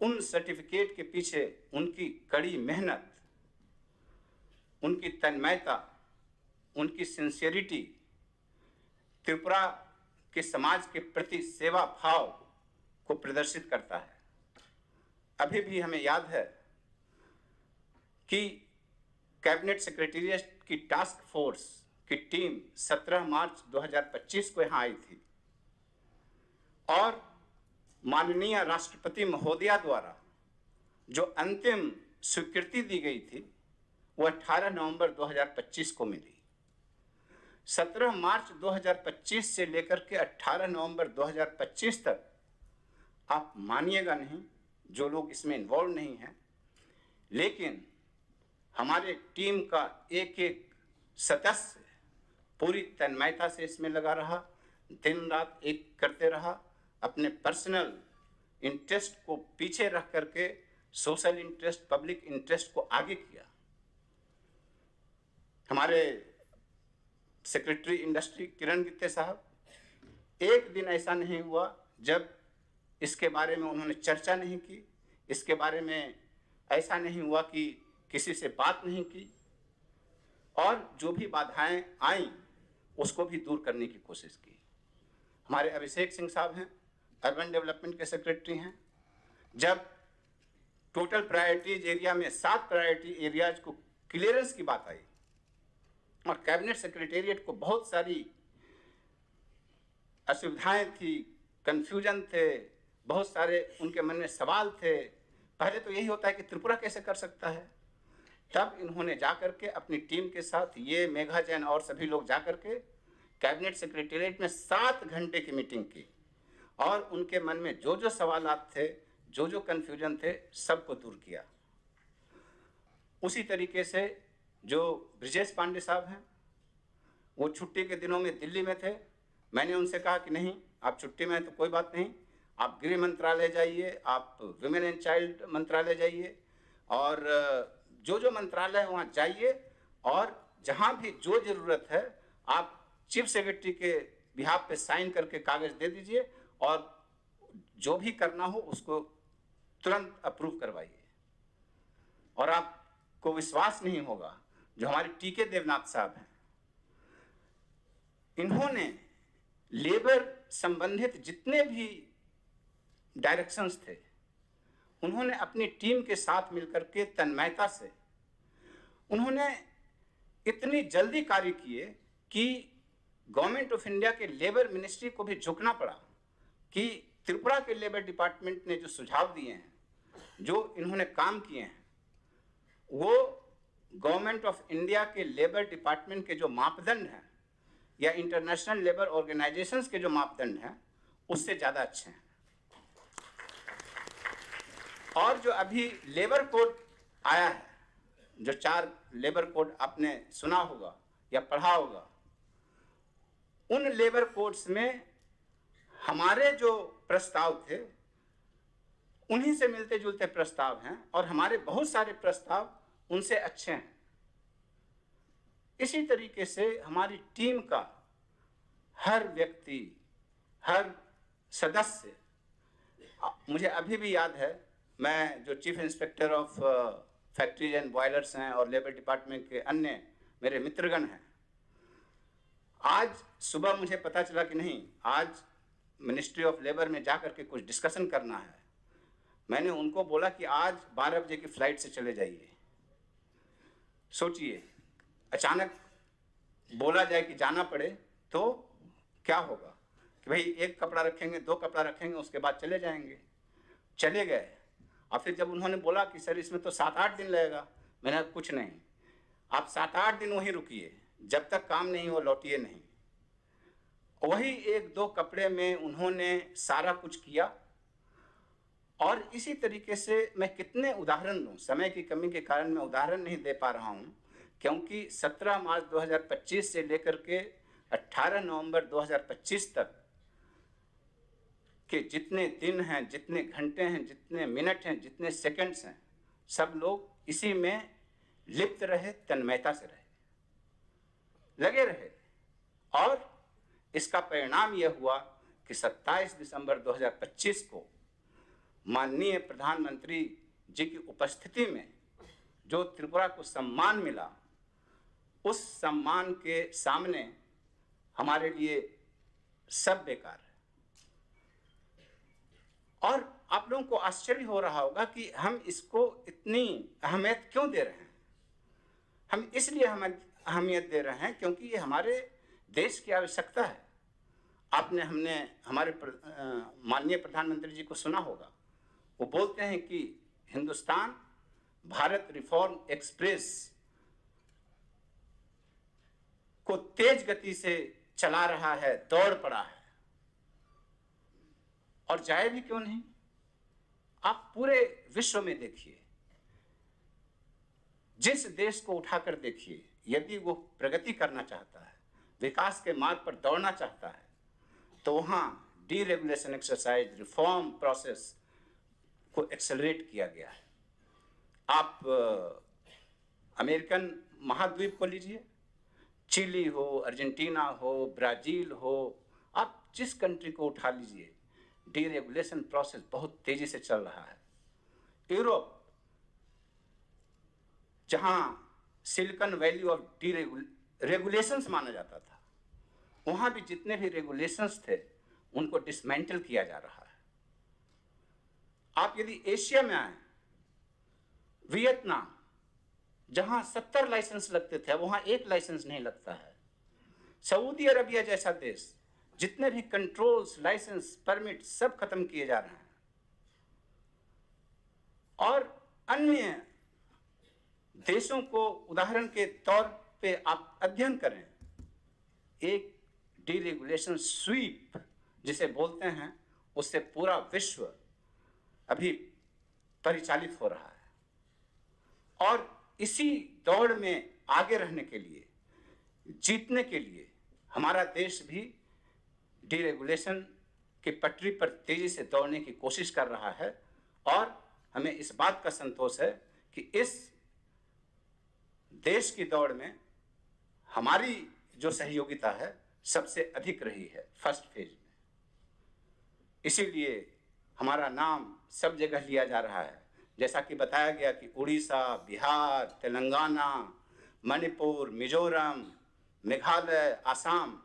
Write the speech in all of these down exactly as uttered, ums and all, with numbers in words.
उन सर्टिफिकेट के पीछे उनकी कड़ी मेहनत, उनकी तन्मयता, उनकी सिंसियरिटी त्रिपुरा के समाज के प्रति सेवा भाव को प्रदर्शित करता है। अभी भी हमें याद है कि कैबिनेट सेक्रेटेरिएट की टास्क फोर्स की टीम सत्रह मार्च दो हज़ार पच्चीस को यहाँ आई थी और माननीय राष्ट्रपति महोदया द्वारा जो अंतिम स्वीकृति दी गई थी, वो अठारह नवंबर दो हज़ार पच्चीस को मिली। सत्रह मार्च दो हज़ार पच्चीस से लेकर के अठारह नवंबर दो हज़ार पच्चीस तक, आप मानिएगा नहीं, जो लोग इसमें इन्वॉल्व नहीं हैं, लेकिन हमारे टीम का एक एक सदस्य पूरी तन्मयता से इसमें लगा रहा, दिन रात एक करते रहा, अपने पर्सनल इंटरेस्ट को पीछे रख करके सोशल इंटरेस्ट, पब्लिक इंटरेस्ट को आगे किया। हमारे सेक्रेटरी इंडस्ट्री किरण गित्ते साहब, एक दिन ऐसा नहीं हुआ जब इसके बारे में उन्होंने चर्चा नहीं की, इसके बारे में ऐसा नहीं हुआ कि किसी से बात नहीं की, और जो भी बाधाएं आईं, उसको भी दूर करने की कोशिश की। हमारे अभिषेक सिंह साहब हैं, अर्बन डेवलपमेंट के सेक्रेटरी हैं, जब टोटल प्रायोरिटीज एरिया में सात प्रायोरिटी एरियाज को क्लियरेंस की बात आई और कैबिनेट सेक्रेटेरिएट को बहुत सारी असुविधाएं थी, कन्फ्यूजन थे, बहुत सारे उनके मन में सवाल थे। पहले तो यही होता है कि त्रिपुरा कैसे कर सकता है, तब इन्होंने जा करके अपनी टीम के साथ, ये मेघा जैन और सभी लोग जा करके कैबिनेट सेक्रेटेरिएट में सात घंटे की मीटिंग की और उनके मन में जो जो सवालात थे, जो जो कन्फ्यूजन थे, सबको दूर किया। उसी तरीके से जो ब्रजेश पांडे साहब हैं, वो छुट्टी के दिनों में दिल्ली में थे। मैंने उनसे कहा कि नहीं, आप छुट्टी में हैं तो कोई बात नहीं, आप गृह मंत्रालय जाइए, आप विमेन एंड चाइल्ड मंत्रालय जाइए, और अ, जो जो मंत्रालय है वहाँ जाइए, और जहाँ भी जो जरूरत है आप चीफ सेक्रेटरी के बिहाफ पे साइन करके कागज दे दीजिए, और जो भी करना हो उसको तुरंत अप्रूव करवाइए। और आपको विश्वास नहीं होगा, जो हमारे टीके देवनाथ साहब हैं, इन्होंने लेबर संबंधित जितने भी डायरेक्शंस थे, उन्होंने अपनी टीम के साथ मिलकर के तन्मयता से उन्होंने इतनी जल्दी कार्य किए कि गवर्नमेंट ऑफ इंडिया के लेबर मिनिस्ट्री को भी झुकना पड़ा कि त्रिपुरा के लेबर डिपार्टमेंट ने जो सुझाव दिए हैं, जो इन्होंने काम किए हैं, वो गवर्नमेंट ऑफ इंडिया के लेबर डिपार्टमेंट के जो मापदंड हैं या इंटरनेशनल लेबर ऑर्गेनाइजेशंस के जो मापदंड हैं, उससे ज़्यादा अच्छे हैं। और जो अभी लेबर कोड आया है, जो चार लेबर कोड आपने सुना होगा या पढ़ा होगा, उन लेबर कोड्स में हमारे जो प्रस्ताव थे, उन्हीं से मिलते जुलते प्रस्ताव हैं और हमारे बहुत सारे प्रस्ताव उनसे अच्छे हैं। इसी तरीके से हमारी टीम का हर व्यक्ति, हर सदस्य, अ, मुझे अभी भी याद है, मैं जो chief inspector of factories and boilers हैं और लेबर डिपार्टमेंट के अन्य मेरे मित्रगण हैं, आज सुबह मुझे पता चला कि नहीं, आज मिनिस्ट्री ऑफ लेबर में जा करके कुछ डिस्कशन करना है। मैंने उनको बोला कि आज बारह बजे की फ्लाइट से चले जाइए। सोचिए, अचानक बोला जाए कि जाना पड़े तो क्या होगा? कि भाई, एक कपड़ा रखेंगे, दो कपड़ा रखेंगे, उसके बाद चले जाएंगे। चले गए। और फिर जब उन्होंने बोला कि सर, इसमें तो सात आठ दिन लगेगा, मैंने कहा, कुछ नहीं, आप सात आठ दिन वहीं रुकिए, जब तक काम नहीं हो लौटिए नहीं। वही एक दो कपड़े में उन्होंने सारा कुछ किया। और इसी तरीके से मैं कितने उदाहरण दूं, समय की कमी के कारण मैं उदाहरण नहीं दे पा रहा हूं, क्योंकि सत्रह मार्च दो हज़ार पच्चीस से लेकर के अठारह नवंबर दो हज़ार पच्चीस तक के जितने दिन हैं, जितने घंटे हैं, जितने मिनट हैं, जितने सेकंड्स हैं, सब लोग इसी में लिप्त रहे, तन्मयता से रहे, लगे रहे। और इसका परिणाम यह हुआ कि सत्ताईस दिसंबर दो हज़ार पच्चीस को माननीय प्रधानमंत्री जी की उपस्थिति में जो त्रिपुरा को सम्मान मिला, उस सम्मान के सामने हमारे लिए सब बेकार है। और आप लोगों को आश्चर्य हो रहा होगा कि हम इसको इतनी अहमियत क्यों दे रहे हैं। हम इसलिए हम अहमियत दे रहे हैं क्योंकि ये हमारे देश की आवश्यकता है। आपने, हमने हमारे प्र-, अ, माननीय प्रधानमंत्री जी को सुना होगा, वो बोलते हैं कि हिंदुस्तान भारत रिफॉर्म एक्सप्रेस को तेज गति से चला रहा है, दौड़ पड़ा है। और जाए भी क्यों नहीं? आप पूरे विश्व में देखिए, जिस देश को उठाकर देखिए, यदि वो प्रगति करना चाहता है, विकास के मार्ग पर दौड़ना चाहता है, तो वहाँ डीरेगुलेशन एक्सरसाइज, रिफॉर्म प्रोसेस को एक्सेलरेट किया गया है। आप अमेरिकन महाद्वीप को लीजिए, चिली हो, अर्जेंटीना हो, ब्राजील हो, आप जिस कंट्री को उठा लीजिए, डीरेगुलेशन प्रोसेस बहुत तेजी से चल रहा है। यूरोप, जहां सिलिकॉन वैली ऑफ डीरेगुलेशंस माना जाता था, वहां भी जितने भी रेगुलेशंस थे, उनको डिसमेंटल किया जा रहा है। आप यदि एशिया में आए, वियतनाम, जहां सत्तर लाइसेंस लगते थे, वहां एक लाइसेंस नहीं लगता है। सऊदी अरबिया जैसा देश, जितने भी कंट्रोल्स, लाइसेंस, परमिट, सब खत्म किए जा रहे हैं। और अन्य देशों को उदाहरण के तौर पे आप अध्ययन करें, एक डीरेगुलेशन स्वीप जिसे बोलते हैं, उससे पूरा विश्व अभी परिचालित हो रहा है। और इसी दौड़ में आगे रहने के लिए, जीतने के लिए हमारा देश भी डीरेगुलेशन की पटरी पर तेजी से दौड़ने की कोशिश कर रहा है। और हमें इस बात का संतोष है कि इस देश की दौड़ में हमारी जो सहयोगिता है, सबसे अधिक रही है फर्स्ट फेज में। इसीलिए हमारा नाम सब जगह लिया जा रहा है। जैसा कि बताया गया कि उड़ीसा, बिहार, तेलंगाना, मणिपुर, मिजोरम, मेघालय, आसाम,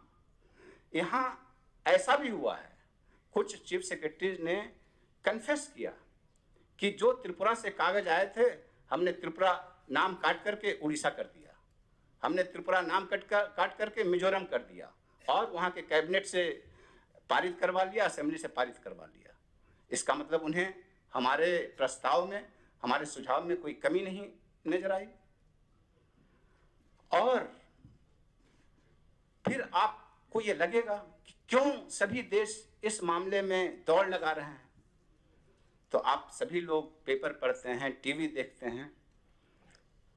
यहाँ ऐसा भी हुआ है, कुछ चीफ सेक्रेटरीज ने कन्फेस किया कि जो त्रिपुरा से कागज आए थे, हमने त्रिपुरा नाम काट करके उड़ीसा कर दिया, हमने त्रिपुरा नाम कट कर, काट करके मिजोरम कर दिया और वहाँ के कैबिनेट से पारित करवा लिया, असेंबली से पारित करवा लिया। इसका मतलब उन्हें हमारे प्रस्ताव में, हमारे सुझाव में कोई कमी नहीं नजर आई। और फिर आपको ये लगेगा कि क्यों सभी देश इस मामले में दौड़ लगा रहे हैं। तो आप सभी लोग पेपर पढ़ते हैं, टीवी देखते हैं,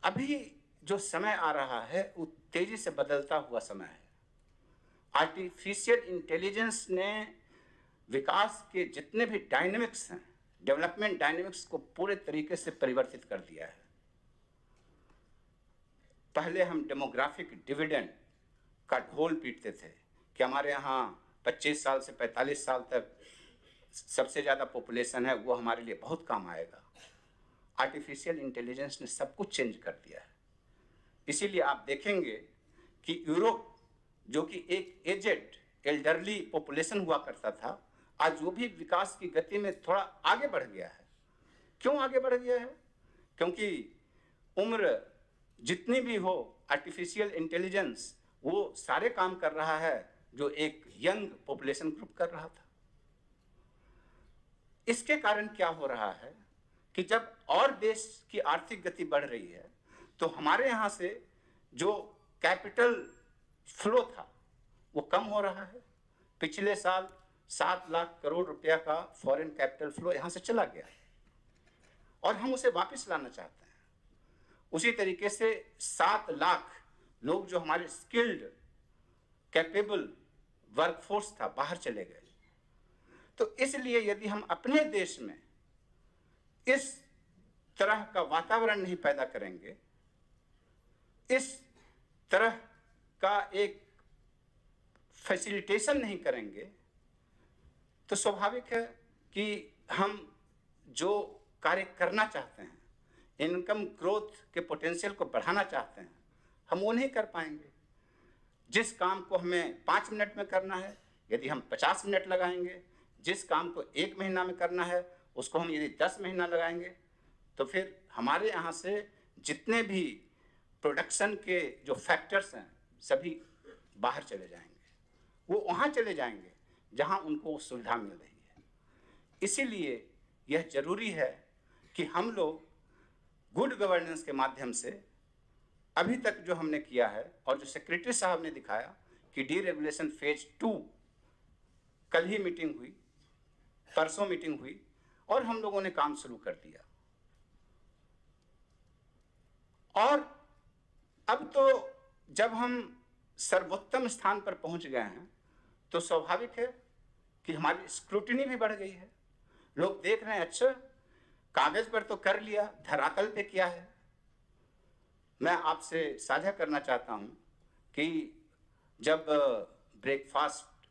अभी जो समय आ रहा है, वो तेजी से बदलता हुआ समय है। आर्टिफिशियल इंटेलिजेंस ने विकास के जितने भी डायनेमिक्स हैं, डेवलपमेंट डायनेमिक्स को पूरे तरीके से परिवर्तित कर दिया है। पहले हम डेमोग्राफिक डिविडेंड का ढोल पीटते थे कि हमारे यहाँ पच्चीस साल से पैंतालीस साल तक सबसे ज़्यादा पॉपुलेशन है, वो हमारे लिए बहुत काम आएगा। आर्टिफिशियल इंटेलिजेंस ने सब कुछ चेंज कर दिया है। इसीलिए आप देखेंगे कि यूरोप, जो कि एक एजेड, एल्डरली पॉपुलेशन हुआ करता था, आज वो भी विकास की गति में थोड़ा आगे बढ़ गया है। क्यों आगे बढ़ गया है? क्योंकि उम्र जितनी भी हो, आर्टिफिशियल इंटेलिजेंस वो सारे काम कर रहा है जो एक यंग पॉपुलेशन ग्रुप कर रहा था। इसके कारण क्या हो रहा है कि जब और देश की आर्थिक गति बढ़ रही है, तो हमारे यहाँ से जो कैपिटल फ्लो था, वो कम हो रहा है। पिछले साल सात लाख करोड़ रुपया का फॉरेन कैपिटल फ्लो यहाँ से चला गया है और हम उसे वापस लाना चाहते हैं। उसी तरीके से सात लाख लोग जो हमारे स्किल्ड, कैपेबल वर्कफोर्स था, बाहर चले गए। तो इसलिए यदि हम अपने देश में इस तरह का वातावरण नहीं पैदा करेंगे, इस तरह का एक फैसिलिटेशन नहीं करेंगे, तो स्वाभाविक है कि हम जो कार्य करना चाहते हैं, इनकम ग्रोथ के पोटेंशियल को बढ़ाना चाहते हैं, हम वो नहीं कर पाएंगे। जिस काम को हमें पाँच मिनट में करना है, यदि हम पचास मिनट लगाएंगे, जिस काम को एक महीना में करना है, उसको हम यदि दस महीना लगाएंगे, तो फिर हमारे यहाँ से जितने भी प्रोडक्शन के जो फैक्टर्स हैं, सभी बाहर चले जाएंगे। वो वहाँ चले जाएंगे जहाँ उनको सुविधा मिल रही है। इसीलिए यह जरूरी है कि हम लोग गुड गवर्नेंस के माध्यम से अभी तक जो हमने किया है और जो सेक्रेटरी साहब ने दिखाया कि डीरेगुलेशन फेज टू, कल ही मीटिंग हुई, परसों मीटिंग हुई और हम लोगों ने काम शुरू कर दिया। और अब तो जब हम सर्वोत्तम स्थान पर पहुंच गए हैं, तो स्वाभाविक है कि हमारी स्क्रूटिनी भी बढ़ गई है। लोग देख रहे हैं, अच्छा, कागज पर तो कर लिया, धरातल पे क्या है? मैं आपसे साझा करना चाहता हूं कि जब ब्रेकफास्ट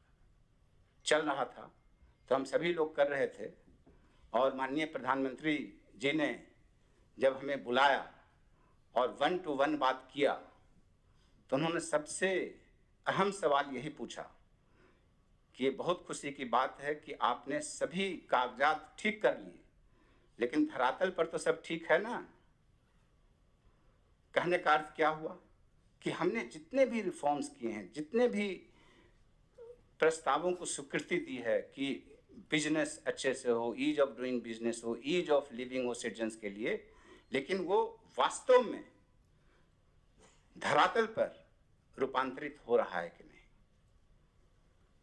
चल रहा था, तो हम सभी लोग कर रहे थे, और माननीय प्रधानमंत्री जी ने जब हमें बुलाया और वन टू वन बात किया, तो उन्होंने सबसे अहम सवाल यही पूछा कि ये बहुत खुशी की बात है कि आपने सभी कागजात ठीक कर लिए, लेकिन धरातल पर तो सब ठीक है ना? कहने का अर्थ क्या हुआ कि हमने जितने भी रिफॉर्म्स किए हैं, जितने भी प्रस्तावों को स्वीकृति दी है कि बिजनेस अच्छे से हो, ईज ऑफ डूइंग बिजनेस हो, ईज ऑफ लिविंग हो सिटीजन्स के लिए, लेकिन वो वास्तव में धरातल पर रूपांतरित हो रहा है कि नहीं।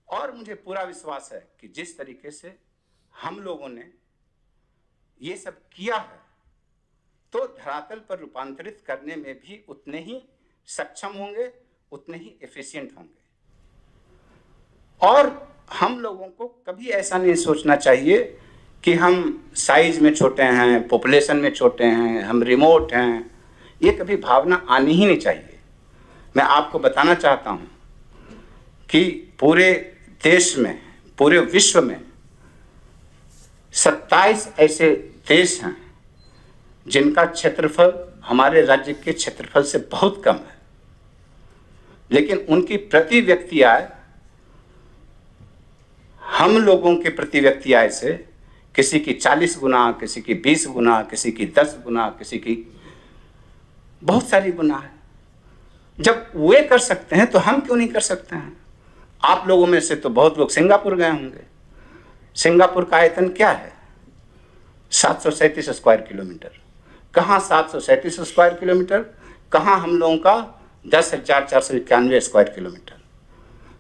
और मुझे पूरा विश्वास है कि जिस तरीके से हम लोगों ने ये सब किया है, तो धरातल पर रूपांतरित करने में भी उतने ही सक्षम होंगे, उतने ही एफिशिएंट होंगे। और हम लोगों को कभी ऐसा नहीं सोचना चाहिए कि हम साइज में छोटे हैं, पॉपुलेशन में छोटे हैं, हम रिमोट हैं। ये कभी भावना आनी ही नहीं चाहिए। मैं आपको बताना चाहता हूँ कि पूरे देश में, पूरे विश्व में सत्ताईस ऐसे देश हैं जिनका क्षेत्रफल हमारे राज्य के क्षेत्रफल से बहुत कम है, लेकिन उनकी प्रति व्यक्ति आय हम लोगों के प्रति व्यक्ति आय से किसी की चालीस गुना, किसी की बीस गुना, किसी की दस गुना, किसी की बहुत सारी गुना है। जब वे कर सकते हैं तो हम क्यों नहीं कर सकते हैं? आप लोगों में से तो बहुत लोग सिंगापुर गए होंगे। सिंगापुर का आयतन क्या है? सात सौ सैंतीस स्क्वायर किलोमीटर। कहाँ सात सौ सैंतीस स्क्वायर किलोमीटर, कहाँ हम लोगों का दस हजार चार सौ इक्यानवे स्क्वायर किलोमीटर?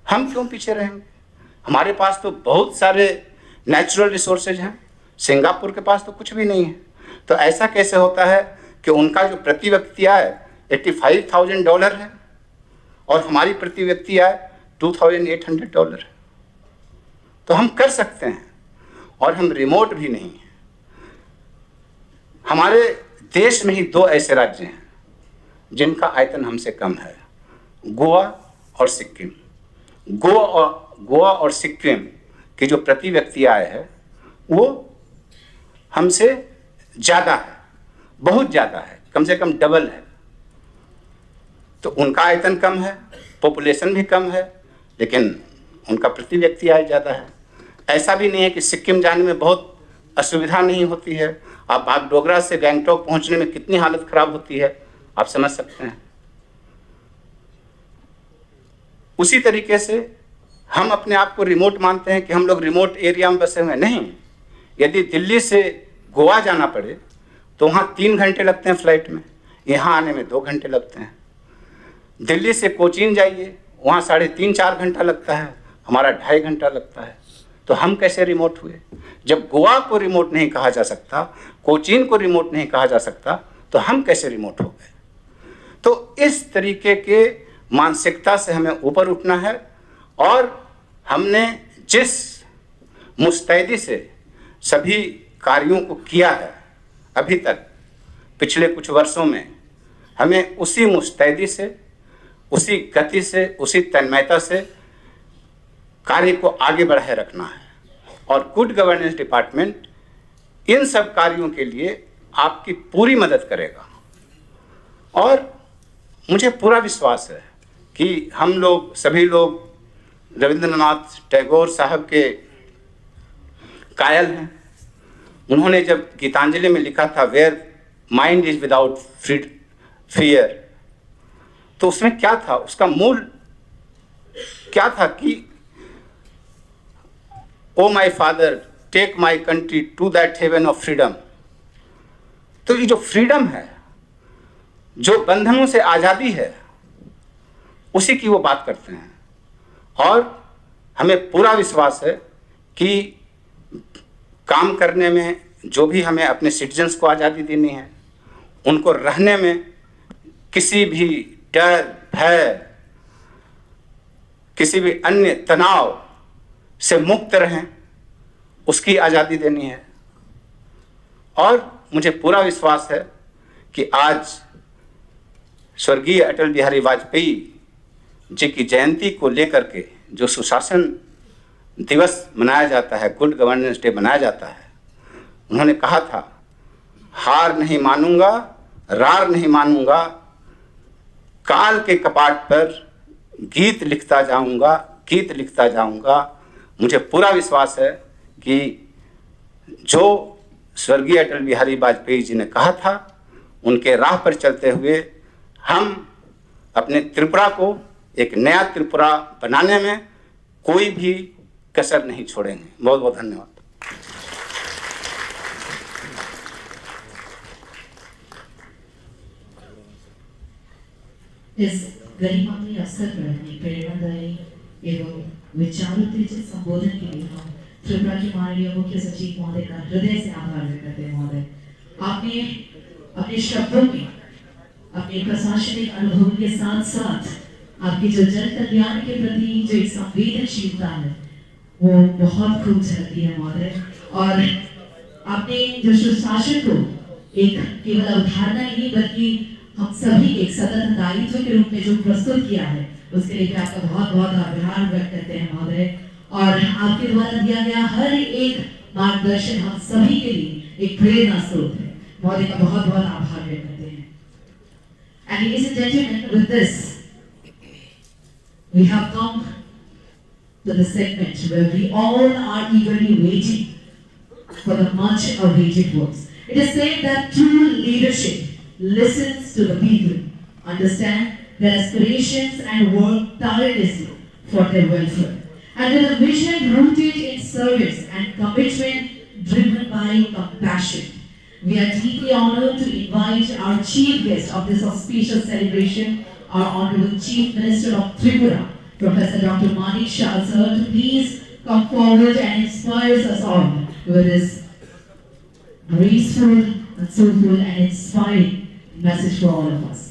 हम क्यों पीछे रहेंगे? हमारे पास तो बहुत सारे नेचुरल रिसोर्सेज हैं, सिंगापुर के पास तो कुछ भी नहीं है। तो ऐसा कैसे होता है कि उनका जो प्रति व्यक्ति आय एट्टी फाइव थाउजेंड डॉलर है और हमारी प्रति व्यक्ति आय two thousand eight hundred dollar है? तो हम कर सकते हैं, और हम रिमोट भी नहीं हैं। हमारे देश में ही दो ऐसे राज्य हैं जिनका आयतन हमसे कम है, गोवा और सिक्किम। गोवा और, गोवा और सिक्किम की जो प्रति व्यक्ति आय है, वो हमसे ज़्यादा है, बहुत ज़्यादा है, कम से कम डबल है। तो उनका आयतन कम है, पॉपुलेशन भी कम है, लेकिन उनका प्रति व्यक्ति आय ज़्यादा है। ऐसा भी नहीं है कि सिक्किम जाने में बहुत असुविधा नहीं होती है। आप बागडोगरा से गैंगटोक पहुंचने में कितनी हालत खराब होती है, आप समझ सकते हैं। उसी तरीके से हम अपने आप को रिमोट मानते हैं कि हम लोग रिमोट एरिया में बसे हुए हैं। नहीं, यदि दिल्ली से गोवा जाना पड़े तो वहाँ तीन घंटे लगते हैं फ्लाइट में, यहाँ आने में दो घंटे लगते हैं। दिल्ली से कोचीन जाइए, वहाँ साढ़े तीन चार घंटा लगता है, हमारा ढाई घंटा लगता है। तो हम कैसे रिमोट हुए? जब गोवा को रिमोट नहीं कहा जा सकता, कोचीन को रिमोट नहीं कहा जा सकता, तो हम कैसे रिमोट हो गए? तो इस तरीके के मानसिकता से हमें ऊपर उठना है। और हमने जिस मुस्तैदी से सभी कार्यों को किया है अभी तक, पिछले कुछ वर्षों में, हमें उसी मुस्तैदी से, उसी गति से, उसी तन्मयता से कार्य को आगे बढ़ाए रखना है। और गुड गवर्नेंस डिपार्टमेंट इन सब कार्यों के लिए आपकी पूरी मदद करेगा। और मुझे पूरा विश्वास है कि हम लोग, सभी लोग रविंद्रनाथ टैगोर साहब के कायल हैं। उन्होंने जब गीतांजलि में लिखा था, "Where mind is without fear," तो उसमें क्या था, उसका मूल क्या था कि, "Oh my father, take my country to that haven of freedom." तो ये जो फ्रीडम है, जो बंधनों से आज़ादी है, उसी की वो बात करते हैं। और हमें पूरा विश्वास है कि काम करने में जो भी हमें अपने सिटीजन्स को आज़ादी देनी है, उनको रहने में किसी भी डर, भय, किसी भी अन्य तनाव से मुक्त रहें, उसकी आज़ादी देनी है। और मुझे पूरा विश्वास है कि आज स्वर्गीय अटल बिहारी वाजपेयी जी की जयंती को लेकर के जो सुशासन दिवस मनाया जाता है, गुड गवर्नेंस डे मनाया जाता है, उन्होंने कहा था, "हार नहीं मानूंगा, रार नहीं मानूंगा, काल के कपाट पर गीत लिखता जाऊंगा, गीत लिखता जाऊंगा।" मुझे पूरा विश्वास है कि जो स्वर्गीय अटल बिहारी वाजपेयी जी ने कहा था, उनके राह पर चलते हुए हम अपने त्रिपुरा को एक नया त्रिपुरा बनाने में कोई भी कसर नहीं छोड़ेंगे। बहुत बहुत धन्यवाद। इस गरिमामय अवसर पर अपने प्रेरणादायी एवं विचारोत्तेजक संबोधन के लिए हम त्रिपुरा के माननीय मुख्य सचिव महोदय का हृदय से आभार व्यक्त करते हैं। महोदय, आपने अपने शब्दों में अपने प्रशासनिक अनुभवों के साथ साथ आपकी जो जन कल्याण के प्रति जो एक संवेदनशीलता है, वो बहुत खूब झलकती है महोदय। और आपने जो सुशासन को एक केवल अवधारणा ही नहीं, बल्कि हम सभी के एक सतत दायित्व के रूप में जो प्रस्तुत किया है, उसके लिए भी आपका बहुत बहुत आभार व्यक्त करते हैं महोदय। और आपके द्वारा दिया गया हर एक मार्गदर्शन हम सभी के लिए एक प्रेरणा स्रोत है। महोदय का बहुत बहुत आभार व्यक्त करते हैं। And ladies and gentlemen, with this, we have come to the segment where we all are eagerly waiting for the much awaited words. It is said that true leadership listens to the people, understand their aspirations, and work tirelessly for their welfare. And with a vision rooted in service and commitment driven by compassion, we are deeply honored to invite our chief guest of this auspicious celebration, our Honorable Chief Minister of Tripura, Professor Doctor Manik Saha sir, to please come forward and inspires us all with his graceful and soulful and inspiring message for all of us.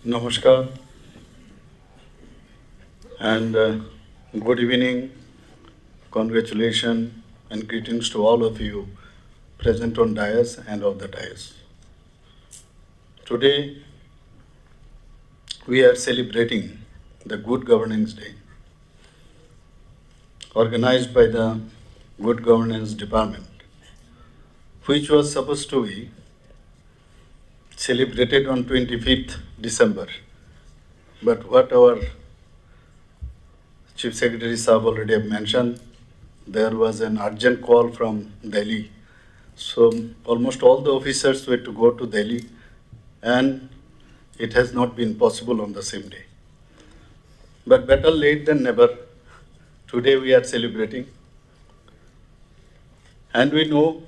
Namaskar and, uh, good evening. Congratulations and greetings to all of you present on dais and off the dais. Today, we are celebrating the Good Governance Day, organized by the Good Governance Department, which was supposed to be celebrated on twenty-fifth December. But what our Chief Secretary Saab already have mentioned, there was an urgent call from Delhi. So almost all the officers were to go to Delhi, and it has not been possible on the same day. But better late than never. Today we are celebrating. And we know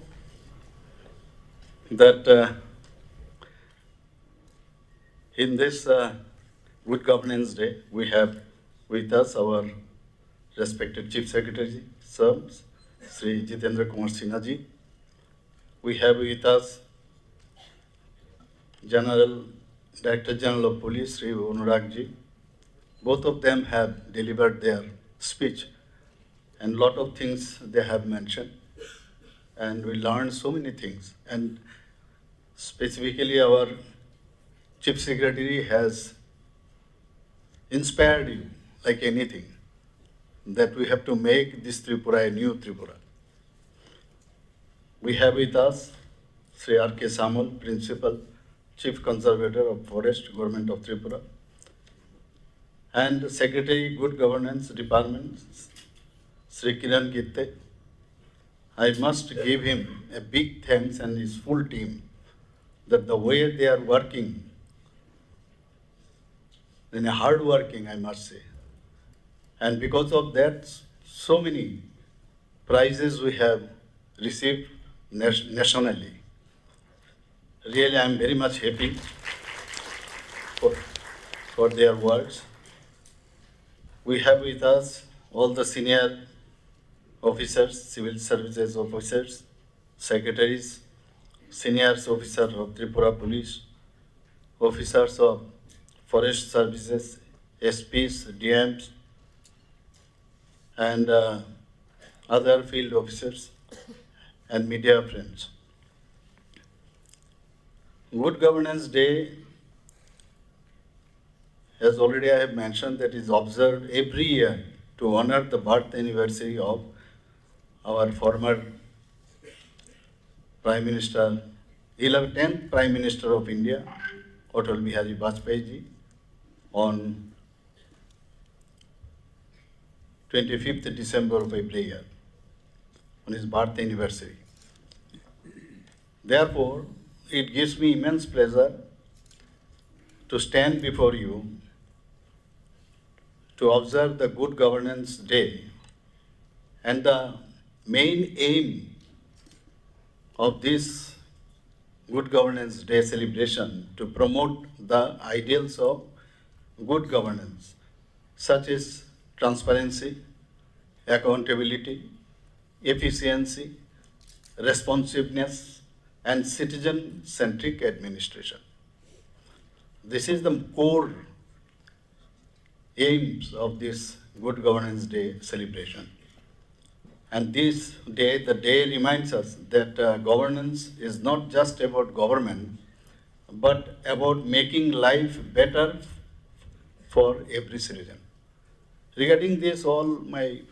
that, uh, in this, uh, Good Governance Day, we have with us our respected Chief Secretary, sir, Shri Jitendra Kumar Sinha ji. We have with us General, Director General of Police, Shri Anurag ji. Both of them have delivered their speech and lot of things they have mentioned. and we learned so many things. And specifically, our Chief Secretary has inspired you like anything that we have to make this Tripura a new Tripura. We have with us Sri R K Samal, Principal Chief Conservator of Forest, Government of Tripura, and Secretary Good Governance Department, Sri Kiran Gitte. I must give him a big thanks and his full team that the way they are working, in a hard working, I must say. And because of that, so many prizes we have received nas- nationally. Really, I am very much happy for, for their words. We have with us all the senior officers, civil services officers, secretaries, senior officers of Tripura Police, officers of Forest Services, S Ps, D Ms, and uh, other field officers and media friends. Good Governance Day, as already I have mentioned, that is observed every year to honor the birth anniversary of our former Prime Minister, eleventh, tenth Prime Minister of India, Atal Bihari Vajpayee ji, on twenty-fifth December of every year, on his birth anniversary. Therefore, it gives me immense pleasure to stand before you to observe the Good Governance Day. And the main aim of this Good Governance Day celebration to promote the ideals of good governance, such as transparency, accountability, efficiency, responsiveness, and citizen-centric administration. This is the core aims of this Good Governance Day celebration. And this day, the day reminds us that uh, governance is not just about government, but about making life better for every citizen. Regarding this, all my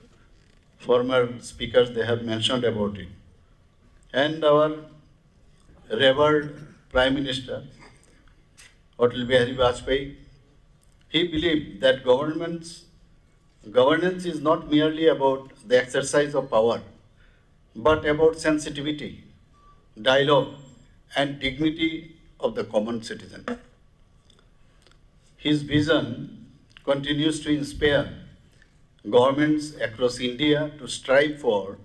former speakers, they have mentioned about it. And our revered Prime Minister, Atal Bihari Vajpayee, he believed that governments, governance is not merely about the exercise of power, but about sensitivity, dialogue, and dignity of the common citizen. His vision continues to inspire governments across India to strive for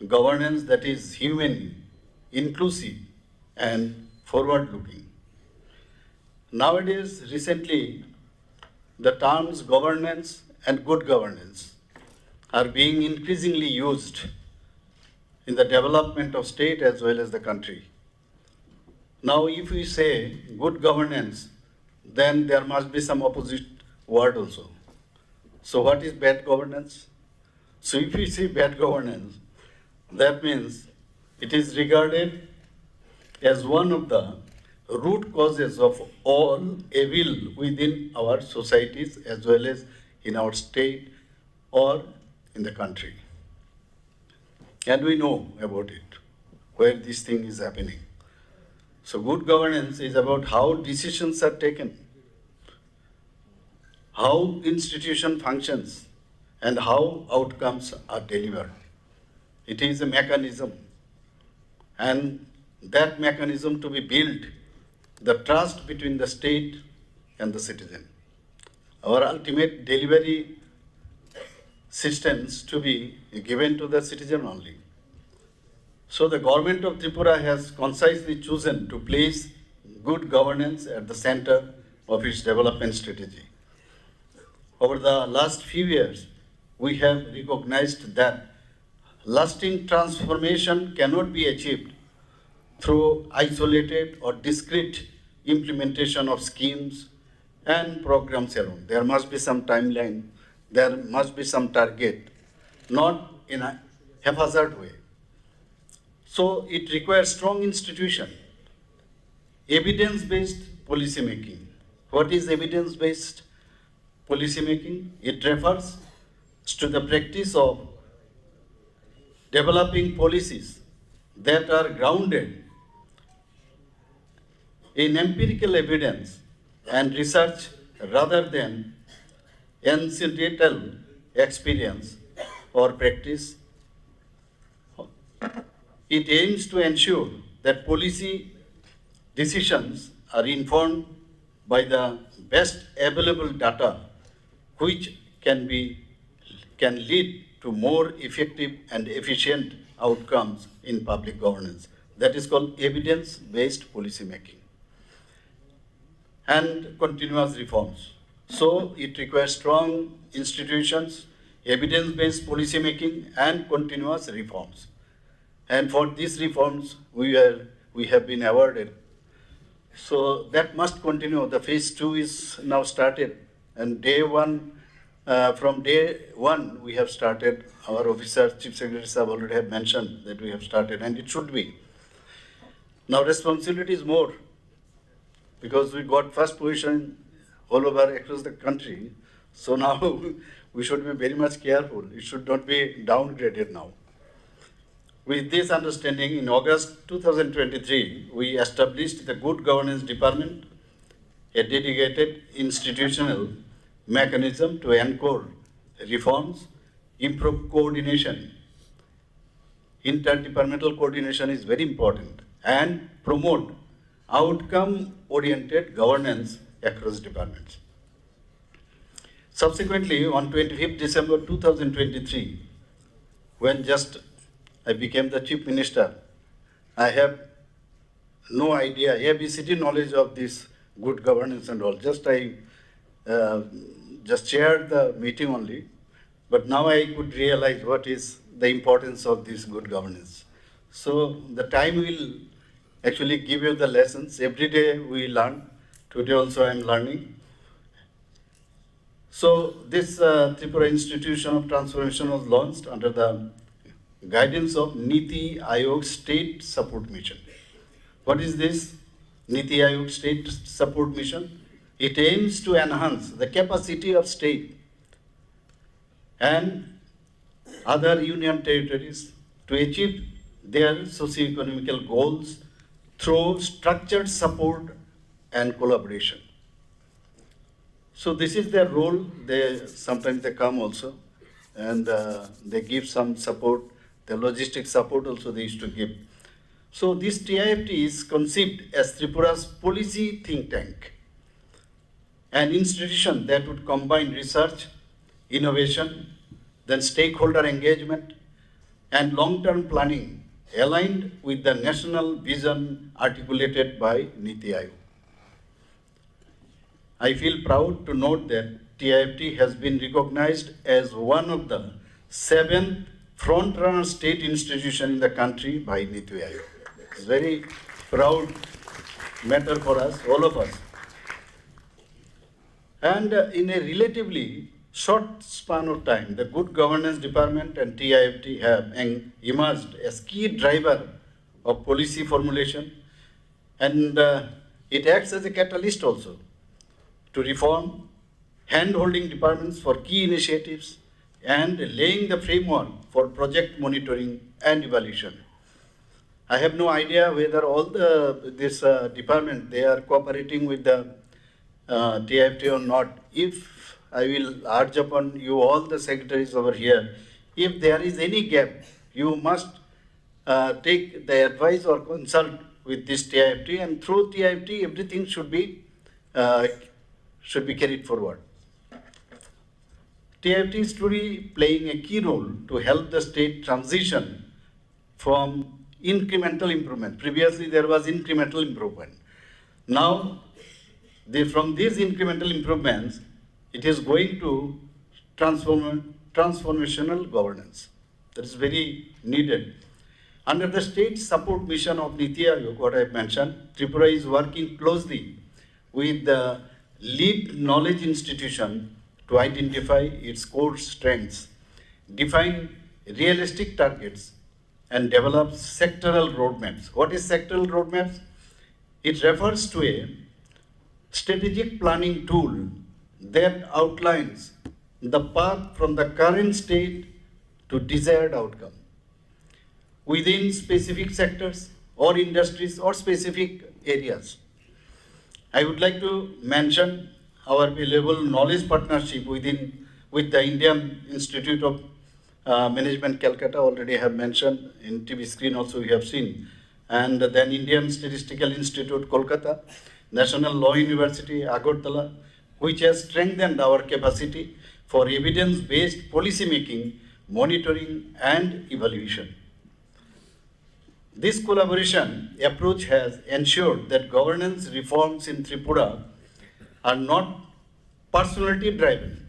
governance that is humane, inclusive, and forward looking. Nowadays, recently, the terms governance and good governance are being increasingly used in the development of state as well as the country. Now, if we say good governance, then there must be some opposite word also. So, what is bad governance? So, if we say bad governance, that means it is regarded as one of the root causes of all evil within our societies as well as in our state or in the country. And we know about it, where this thing is happening. So good governance is about how decisions are taken, how institution functions, and how outcomes are delivered. It is a mechanism, and that mechanism to be built, the trust between the state and the citizen. Our ultimate delivery systems to be given to the citizen only. So the government of Tripura has consciously chosen to place good governance at the center of its development strategy. Over the last few years, we have recognized that lasting transformation cannot be achieved through isolated or discrete implementation of schemes and programs alone. There must be some timeline, there must be some target, not in a haphazard way. So it requires strong institution, evidence-based policy making. What is evidence-based policy making? It refers to the practice of developing policies that are grounded in empirical evidence and research rather than anecdotal experience or practice. It aims to ensure that policy decisions are informed by the best available data, which can be, can lead to more effective and efficient outcomes in public governance. That is called evidence-based policy making. And continuous reforms. So it requires strong institutions, evidence-based policy making, and continuous reforms. And for these reforms, we are, we have been awarded. So that must continue. The phase two is now started, and day one, uh, from day one, we have started. Our officer, Chief Secretary Sahab already have mentioned that we have started, and it should be. Now responsibility is more because we got first position all over across the country. So now we should be very much careful. It should not be downgraded now. With this understanding, in August two thousand twenty-three, we established the Good Governance Department, a dedicated institutional mechanism to anchor reforms, improve coordination. Interdepartmental coordination is very important, and promote outcome-oriented governance across departments. Subsequently, on twenty-fifth December two thousand twenty-three, when just I became the Chief Minister, I have no idea, A B C D knowledge of this good governance and all. Just I, uh, just chaired the meeting only, but now I could realize what is the importance of this good governance. So the time will actually give you the lessons. Every day we learn. Today also I am learning. So this, uh, Tripura Institution of Transformation was launched under the guidance of Niti Aayog State Support Mission. What is this Niti Aayog State Support Mission? It aims to enhance the capacity of state and other union territories to achieve their socio-economical goals through structured support and collaboration. So this is their role. They sometimes they come also, and, uh, they give some support. The logistic support also they used to give. So this T I F T is conceived as Tripura's policy think tank, an institution that would combine research, innovation, then stakeholder engagement, and long-term planning aligned with the national vision articulated by Niti Aayog. I feel proud to note that T I F T has been recognized as one of the seven frontrunner state institution in the country by Niti Aayog. It's very proud matter for us, all of us. And, uh, in a relatively short span of time, the Good Governance Department and T I F T have en-, emerged as key driver of policy formulation, and, uh, it acts as a catalyst also to reform, hand-holding departments for key initiatives, and laying the framework for project monitoring and evaluation. I have no idea whether all the, this, uh, department, they are cooperating with the, uh, T I F T or not. If I will urge upon you, all the secretaries over here, if there is any gap, you must, uh, take the advice or consult with this T I F T, and through T I F T, everything should be, uh, should be carried forward. T I F T is truly playing a key role to help the state transition from incremental improvement. Previously, there was incremental improvement. Now, the, from these incremental improvements, it is going to transform, transformational governance. That is very needed. Under the state support mission of Niti Aayog, what I have mentioned, Tripura is working closely with the lead knowledge institution to identify its core strengths, define realistic targets, and develop sectoral roadmaps. What is sectoral roadmaps? It refers to a strategic planning tool that outlines the path from the current state to desired outcome within specific sectors or industries or specific areas. I would like to mention our valuable knowledge partnership within, with the Indian Institute of uh, Management, Calcutta, already have mentioned, in T V screen also you have seen, and then Indian Statistical Institute, Kolkata, National Law University, Agartala, which has strengthened our capacity for evidence-based policy making, monitoring, and evaluation. This collaboration approach has ensured that governance reforms in Tripura are not personality driven,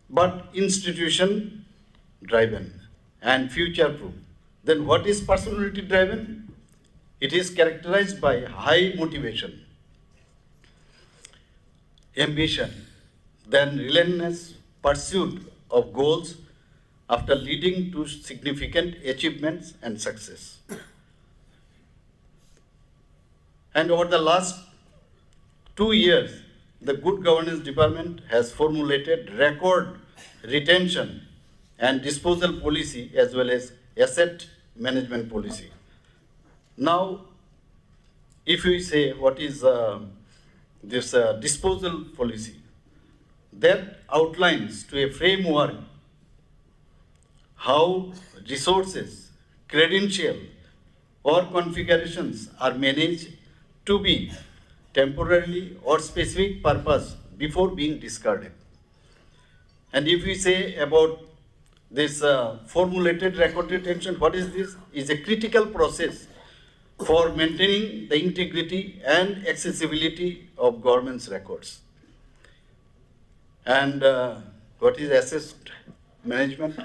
but institution driven and future proof. Then, what is personality driven? It is characterized by high motivation, ambition, then relentless pursuit of goals after leading to significant achievements and success. And over the last two years, the Good Governance Department has formulated record retention and disposal policy as well as asset management policy. Now, if we say what is uh, this uh, disposal policy, that outlines to a framework how resources, credential, or configurations are managed to be temporarily or specific purpose before being discarded. And if we say about this uh, formulated record retention, what is this? Is a critical process for maintaining the integrity and accessibility of government's records. And uh, what is asset management?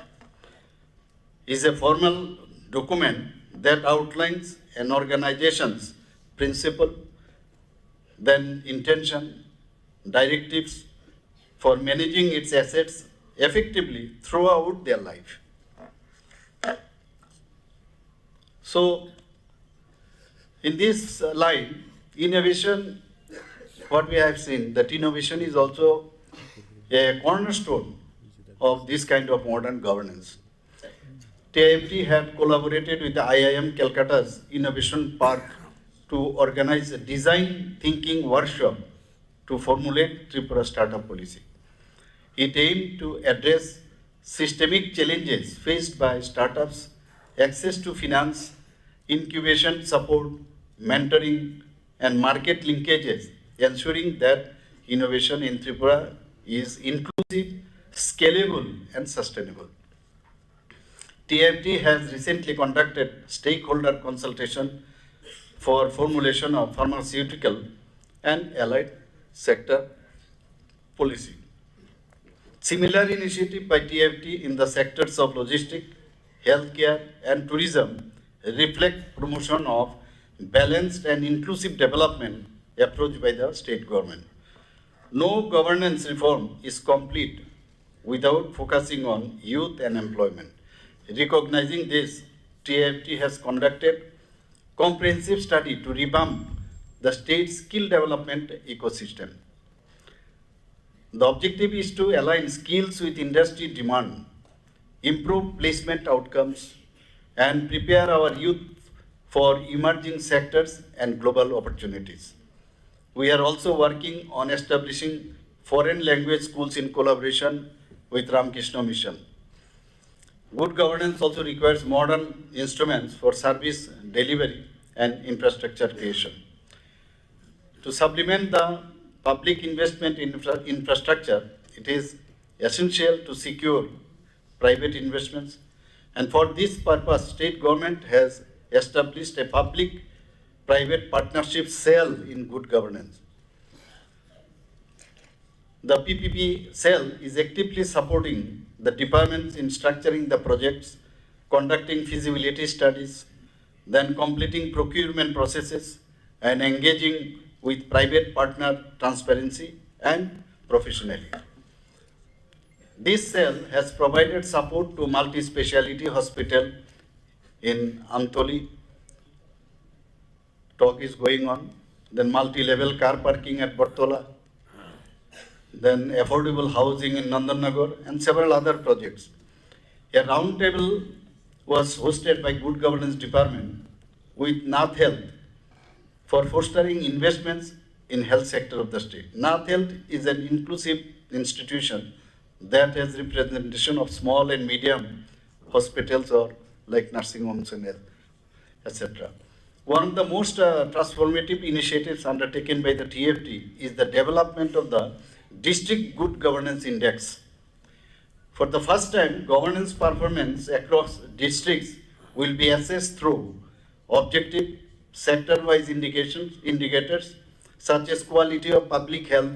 Is a formal document that outlines an organization's principle, then intention, directives for managing its assets effectively throughout their life. So, in this uh, line, innovation, what we have seen, that innovation is also a cornerstone of this kind of modern governance. T I F T had collaborated with the I I M Calcutta's Innovation Park to organize a design thinking workshop to formulate Tripura startup policy. It aimed to address systemic challenges faced by startups, access to finance, incubation support, mentoring, and market linkages, ensuring that innovation in Tripura is inclusive, scalable, and sustainable. T I F T has recently conducted stakeholder consultation for formulation of pharmaceutical and allied sector policy. Similar initiative by T I F T in the sectors of logistics, healthcare, and tourism reflect promotion of balanced and inclusive development approach by the state government. No governance reform is complete without focusing on youth and employment. Recognizing this, T I F T has conducted comprehensive study to revamp the state's skill development ecosystem. The objective is to align skills with industry demand, improve placement outcomes, and prepare our youth for emerging sectors and global opportunities. We are also working on establishing foreign language schools in collaboration with Ramakrishna Mission. Good governance also requires modern instruments for service delivery and infrastructure creation. To supplement the public investment in infra- infrastructure, it is essential to secure private investments. And for this purpose, state government has established a public-private partnership cell in good governance. The P P P cell is actively supporting the departments in structuring the projects, conducting feasibility studies, then completing procurement processes, and engaging with private partner transparency and professionally. This cell has provided support to multi-speciality hospital in Amtoli. Talk is going on. Then multi-level car parking at Bartola. Then affordable housing in Nandannagar and several other projects. A roundtable was hosted by Good Governance Department with Nath Health for fostering investments in health sector of the state. Nath Health is an inclusive institution that has representation of small and medium hospitals or like nursing homes and et cetera. One of the most uh, transformative initiatives undertaken by the T F D is the development of the District Good Governance Index. For the first time, governance performance across districts will be assessed through objective sector-wise indications, indicators such as quality of public health,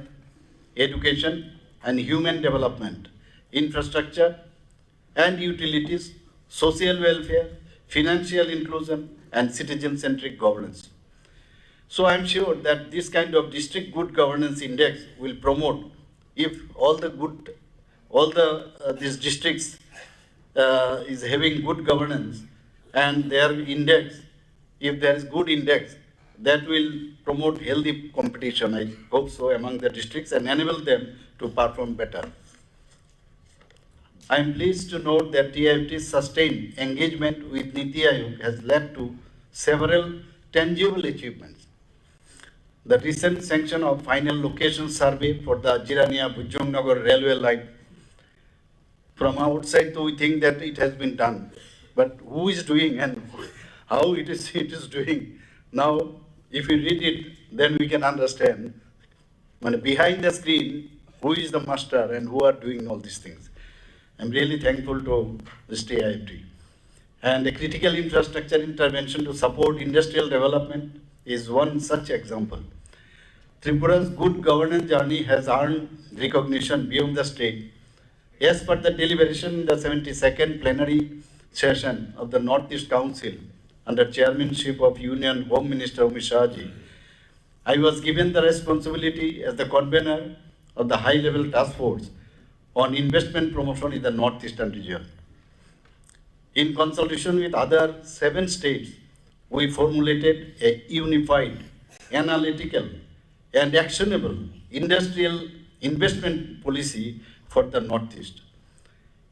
education, and human development, infrastructure, and utilities, social welfare, financial inclusion, and citizen-centric governance. So I'm sure that this kind of district good governance index will promote, if all the good, all the uh, these districts uh, is having good governance, and their index, if there is good index, that will promote healthy competition, I hope so, among the districts and enable them to perform better. I am pleased to note that T I F T's sustained engagement with NITI Aayog has led to several tangible achievements. The recent sanction of final location survey for the Jirania Bujong Nagar railway line. From outside, though, we think that it has been done, but who is doing and how it is, it is doing? Now, if we read it, then we can understand, মানে, behind the screen, who is the master and who are doing all these things. I'm really thankful to this T I F T. And a critical infrastructure intervention to support industrial development is one such example. Tripura's good governance journey has earned recognition beyond the state. As per the deliberation in the seventy-second plenary session of the Northeast Council under chairmanship of Union Home Minister Amit Shah ji, I was given the responsibility as the convener of the high-level task force on investment promotion in the Northeastern region. In consultation with other seven states, we formulated a unified, analytical, and actionable industrial investment policy for the Northeast.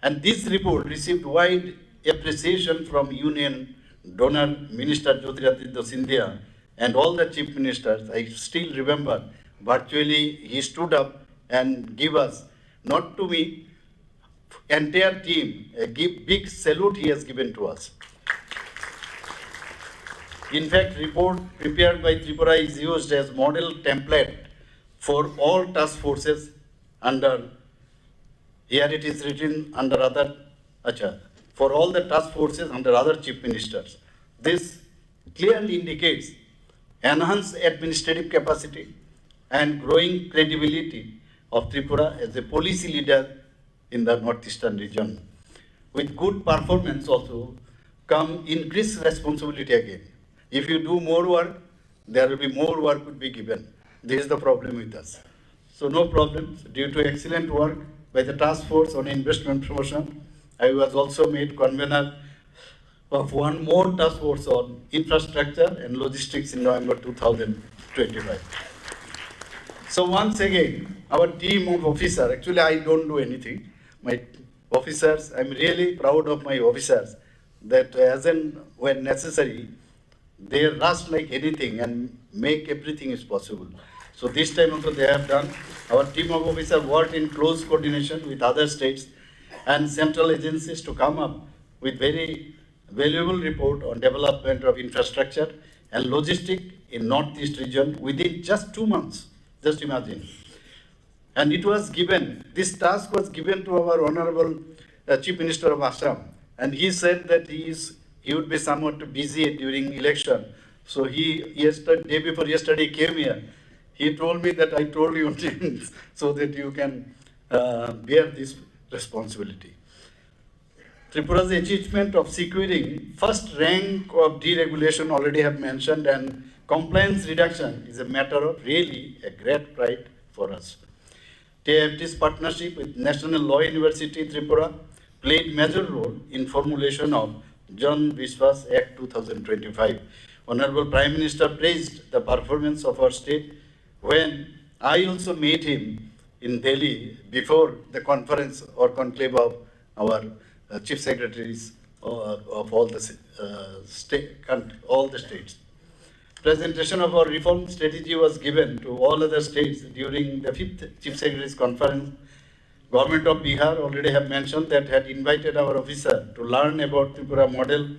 And this report received wide appreciation from Union donor Minister Jyotiraditya Scindia and all the chief ministers. I still remember, virtually he stood up and give us, not to me, entire team, a give, big salute he has given to us. In fact, report prepared by Tripura is used as model template for all task forces under, here it is written under other, acha, for all the task forces under other chief ministers. This clearly indicates enhanced administrative capacity and growing credibility of Tripura as a policy leader in the northeastern region. With good performance also come increased responsibility again. If you do more work, there will be more work would be given. This is the problem with us. So no problems. Due to excellent work by the task force on investment promotion, I was also made convener of one more task force on infrastructure and logistics in November two thousand twenty-five. So once again, our team of officers, actually I don't do anything. My officers, I'm really proud of my officers that as and when necessary, they rush like anything and make everything is possible. So this time also they have done. Our team of officers worked in close coordination with other states and central agencies to come up with very valuable report on development of infrastructure and logistic in Northeast region within just two months. Just imagine. And it was given, this task was given to our Honorable uh, Chief Minister of Assam, and he said that he is, he would be somewhat busy during election. So he, yesterday, day before yesterday, came here. He told me that I told you things so that you can uh, bear this responsibility. Tripura's achievement of securing first rank of deregulation already have mentioned, and compliance reduction is a matter of really a great pride for us. T I F T's partnership with National Law University Tripura played major role in formulation of Jan Vishwas Act two thousand twenty-five. Honorable Prime Minister praised the performance of our state when I also met him in Delhi before the conference or conclave of our uh, chief secretaries uh, of all the uh, state, all the states. Presentation of our reform strategy was given to all other states during the fifth Chief Secretary's conference. Government of Bihar already have mentioned that had invited our officer to learn about Tripura model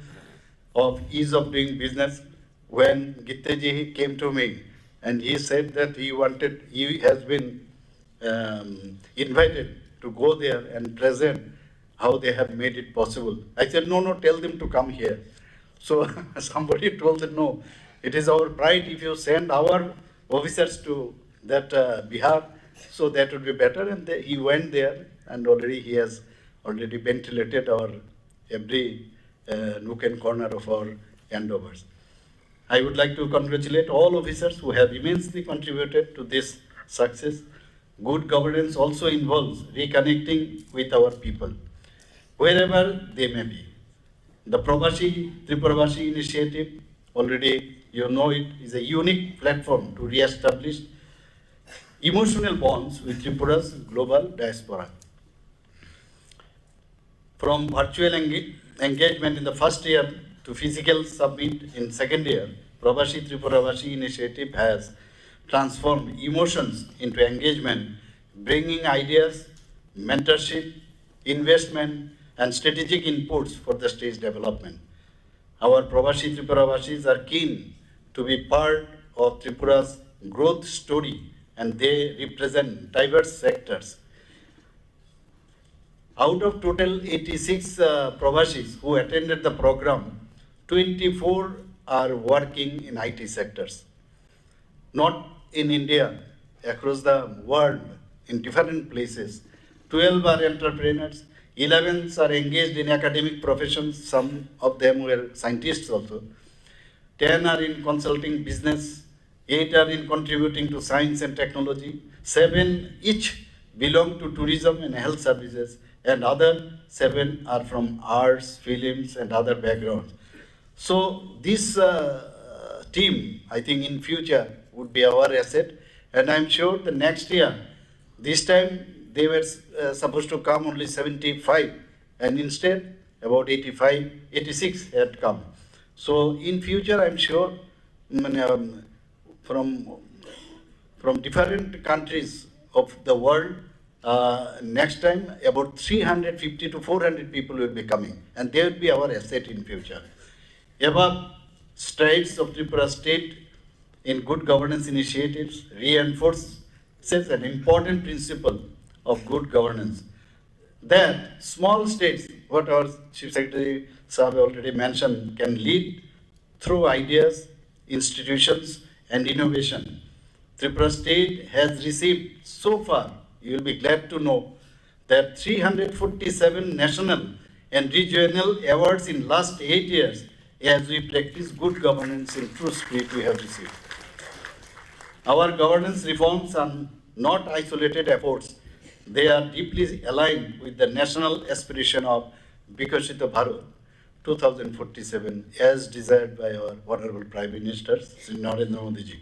of ease of doing business. When Gitteji came to me and he said that he wanted, he has been um, invited to go there and present how they have made it possible. I said, "No, no, tell them to come here." So somebody told that, "No, it is our pride if you send our officers to that uh, Bihar, so that would be better." And they, he went there, and already he has already ventilated our every uh, nook and corner of our handovers. I would like to congratulate all officers who have immensely contributed to this success. Good governance also involves reconnecting with our people, wherever they may be. The Probasi Tripurabasi initiative, already you know it, is a unique platform to re-establish emotional bonds with Tripura's global diaspora. From virtual enga- engagement in the first year to physical summit in second year, Probasi Tripurabasi initiative has transformed emotions into engagement, bringing ideas, mentorship, investment, and strategic inputs for the state's development. Our Probasi Tripurabasis are keen to be part of Tripura's growth story, and they represent diverse sectors. Out of total eighty-six uh, Probasis who attended the program, twenty-four are working in I T sectors. Not in India, across the world, in different places. Twelve are entrepreneurs, eleven are engaged in academic professions, some of them were scientists also. Ten are in consulting business, eight are in contributing to science and technology, seven each belong to tourism and health services, and other seven are from arts, films, and other backgrounds. So this uh, team, I think, in future would be our asset, and I'm sure the next year, this time they were uh, supposed to come only seventy-five, and instead about eighty-five, eighty-six had come. So in future, I'm sure, mm, um, from from different countries of the world, uh, next time about three hundred fifty to four hundred people will be coming, and they will be our asset in future. Above, strides of Tripura state in good governance initiatives reinforces an important principle of good governance, that small states, what our Chief Secretary Saab already mentioned, can lead through ideas, institutions, and innovation. Tripura state has received so far, you will be glad to know, that three hundred forty-seven national and regional awards in last eight years as we practice good governance in true spirit we have received. Our governance reforms are not isolated efforts. They are deeply aligned with the national aspiration of Viksit Bharat two thousand forty-seven as desired by our Honorable Prime Minister Shri Narendra Modi ji.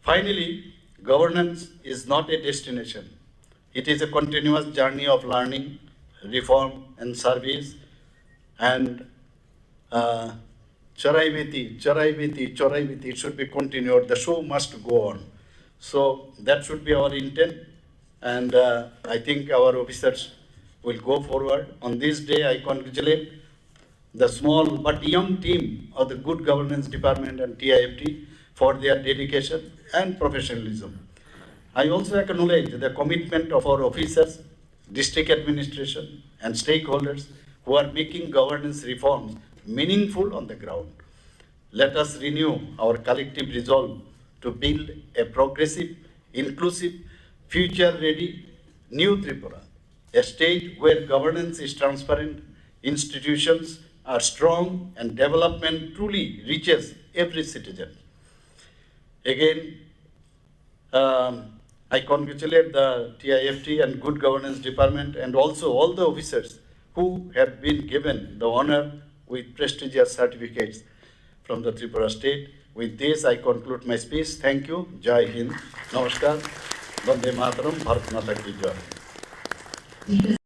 Finally, governance is not a destination. It is a continuous journey of learning, reform, and service. And uh, Charaibeti, Charaibeti, Charaibeti, it should be continued. The show must go on. So that should be our intent. And uh, I think our officers will go forward. On this day, I congratulate the small but young team of the Good Governance Department and T I F T for their dedication and professionalism. I also acknowledge the commitment of our officers, district administration, and stakeholders who are making governance reforms meaningful on the ground. Let us renew our collective resolve to build a progressive, inclusive, future ready New Tripura, a state where governance is transparent, institutions are strong, and development truly reaches every citizen. Again, um, I congratulate the T I F T and Good Governance Department and also all the officers who have been given the honor with prestigious certificates from the Tripura state. With this, I conclude my speech. Thank you. Jai Hind. Namaskar. Vande Mataram. Bharat Mata ki jai.